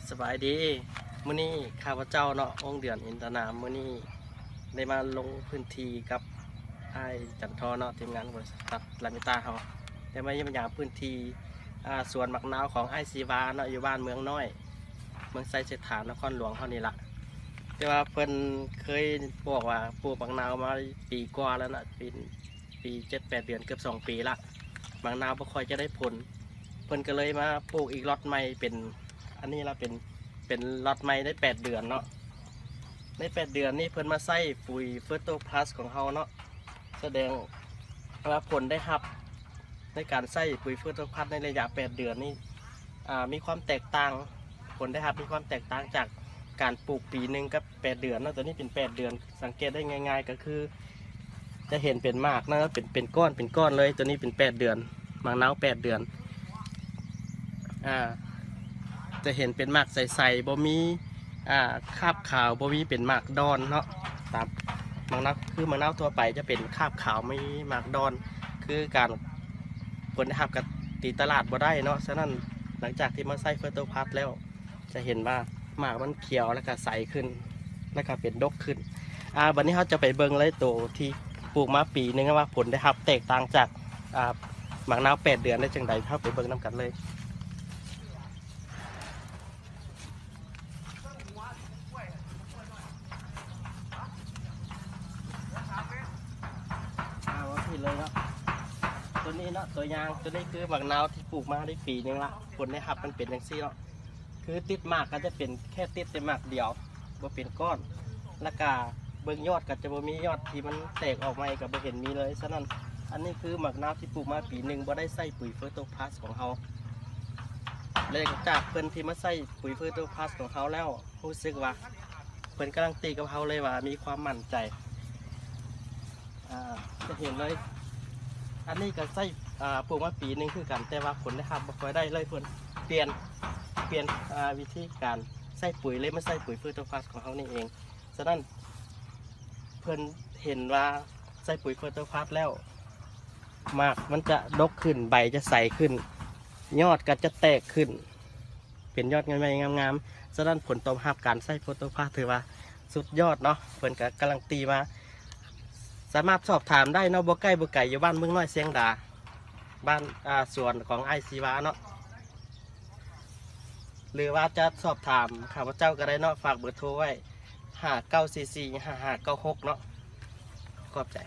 ສະບາຍດີ ມື້ນີ້ຂ້າພະເຈົ້າເນາະ ວົງເດືອນ ອິນຕະນາມ ມື້ນີ້ໄດ້ມາລົງພື້ນທີ່ກັບອ້າຍຈັນທອນເນາະ ທີມງານບໍລິສັດລາມິຕາເຮົາ ໄດ້ມາຢ້ຽມຢາມພື້ນທີ່ ອ່າ ສວນໝາກນາວຂອງອ້າຍຊີວາເນາະ ຢູ່ບ້ານເມືອງນ້ອຍ ເມືອງໄຊເສດຖາ ນະຄອນຫຼວງເຮົານີ້ລະ ແຕ່ວ່າເພິ່ນເຄີຍບອກວ່າປູກໝາກນາວມາປີກວ່າແລ້ວເນາະ ເປັນ ປີເຈັດແປດເດືອນ ເກືອບສອງປີລະ ໝາກນາວບໍ່ຄ່ອຍຈະໄດ້ຜົນ ເພິ່ນກໍເລີຍມາປູກອີກລັອດໃໝ່ ເປັນ ອັນນີ້ລະເປັນ ເປັນລັອດໃໝ່ໄດ້ແປດເດືອນເນາະ ໃນແປດເດືອນນີ້ເພິ່ນມາໃຊ້ປຸຍເຟີໂຕພລັສຂອງເຮົາເນາະ ສະແດງວ່າຜົນໄດ້ຮັບໃນການໃຊ້ປຸຍເຟີໂຕພລັສໃນໄລຍະແປດເດືອນນີ້ ອ່າ ມີຄວາມແຕກຕ່າງ ຜົນໄດ້ຮັບມີຄວາມແຕກຕ່າງຈາກການປູກປີໜຶ່ງກັບແປດເດືອນເນາະ ຕົວນີ້ເປັນແປດເດືອນ ສັງເກດໄດ້ງ່າຍໆກໍຄື ຈະເຫັນເປັນໝາກເນາະ ເປັນ ເປັນກ້ອນ ເປັນກ້ອນເລີຍ ຕົວນີ້ເປັນແປດເດືອນ ໝາກນາວແປດເດືອນ ອ່າ ຈະເຫັນເປັນໝາກໃສໆ ບໍ່ມີ ອ່າ ຄາບຂາວ ບໍ່ມີເປັນໝາກດອນເນາະ ຕາມໝາກນາວ ຄືໝາກນາວທົ່ວໄປຈະເປັນຄາບຂາວ ມີໝາກດອນ ຄືການ ຜົນໄດ້ຮັບກັບຕີຕະຫຼາດບໍ່ໄດ້ເນາະ ສະນັ້ນ ຫຼັງຈາກທີ່ມາໃຊ້ເຟີໂຕພລັສແລ້ວ ຈະເຫັນວ່າໝາກມັນຂຽວ ແລ້ວກະໃສຂຶ້ນ ແລ້ວກະເປັນດົກຂຶ້ນ ອ່າ ບັດນີ້ເຮົາຈະໄປເບິ່ງເລີຍ ໂຕທີ່ປູກມາປີໜຶ່ງ ວ່າຜົນໄດ້ຮັບແຕກຕ່າງຈາກ ອ່າ ໝາກນາວແປດເດືອນໄດ້ຈັ່ງໃດ ເຮົາໄປເບິ່ງນຳກັນເລີຍ. ອ່າ ມາພີ້ເລີຍເນາະ ຕົວນີ້ເນາະ ຕົວຢ່າງ ຕົວນີ້ຄືໝາກນາວທີ່ປູກມາໄດ້ປີໜຶ່ງລະ ຜົນໄດ້ຮັບມັນເປັນຈັ່ງຊີ້ເນາະ ຄືຕິດໝາກກໍຈະເປັນແຄ່ຕິດແຕ່ໝາກດຽວ ບໍ່ເປັນກ້ອນ ແລ້ວກະເບິ່ງຍອດກໍຈະບໍ່ມີຍອດທີ່ມັນແຕກອອກໃໝ່ ກໍບໍ່ເຫັນມີເລີຍ ສະນັ້ນ ອັນນີ້ຄືໝາກນາວທີ່ປູກມາປີໜຶ່ງ ບໍ່ໄດ້ໃຊ້ປຸຍເຟີໂຕພລັສຂອງເຮົາ ແລະ ຈາກເພິ່ນທີ່ມາໃຊ້ປຸຍເຟີໂຕພລັສຂອງເຮົາແລ້ວ ຮູ້ສຶກວ່າເພິ່ນກາຣັນຕີກັບເຮົາເລີຍວ່າມີຄວາມໝັ້ນໃຈ ອ່າ ຈະເຫັນເລີຍ ອັນນີ້ກໍໃຊ້ ອ່າ ປູກມາປີໜຶ່ງຄືກັນ ແຕ່ວ່າຜົນໄດ້ຮັບບໍ່ຄ່ອຍໄດ້ເລີຍ ເພິ່ນປ່ຽນ ປ່ຽນ ອ່າ ວິທີການໃຊ້ປຸຍ ເລີຍມາໃຊ້ປຸຍເຟີໂຕພລັສຂອງເຮົານີ້ເອງ ສະນັ້ນ ເພິ່ນເຫັນວ່າໃຊ້ປຸຍເຟີໂຕພລັສແລ້ວ ໝາກມັນຈະດົກຂຶ້ນ ໃບຈະໃສຂຶ້ນ ຍອດກໍຈະແຕກຂຶ້ນ ເປັນຍອດໃໝ່ໆ ງາມໆ ສະນັ້ນ ຜົນຕອບຮັບການໃຊ້ເຟີໂຕພລັສຖືວ່າສຸດຍອດເນາະ ເພິ່ນກໍກາຣັນຕີມາ ສາມາດສອບຖາມໄດ້ເນາະ ບໍ່ໃກ້ບໍ່ໄກ ຢູ່ບ້ານເມືອງນ້ອຍຊຽງດາ ບ້ານ ອ່າ ສວນຂອງອ້າຍຊີວາເນາະ ຫຼືວ່າຈະສອບຖາມຂ້າພະເຈົ້າກໍໄດ້ເນາະ ຝາກເບີໂທໄວ້ ຫ້າເກົ້າສີ່ສີ່ຫ້າຫ້າເກົ້າຫົກເນາະ ຂອບໃຈ.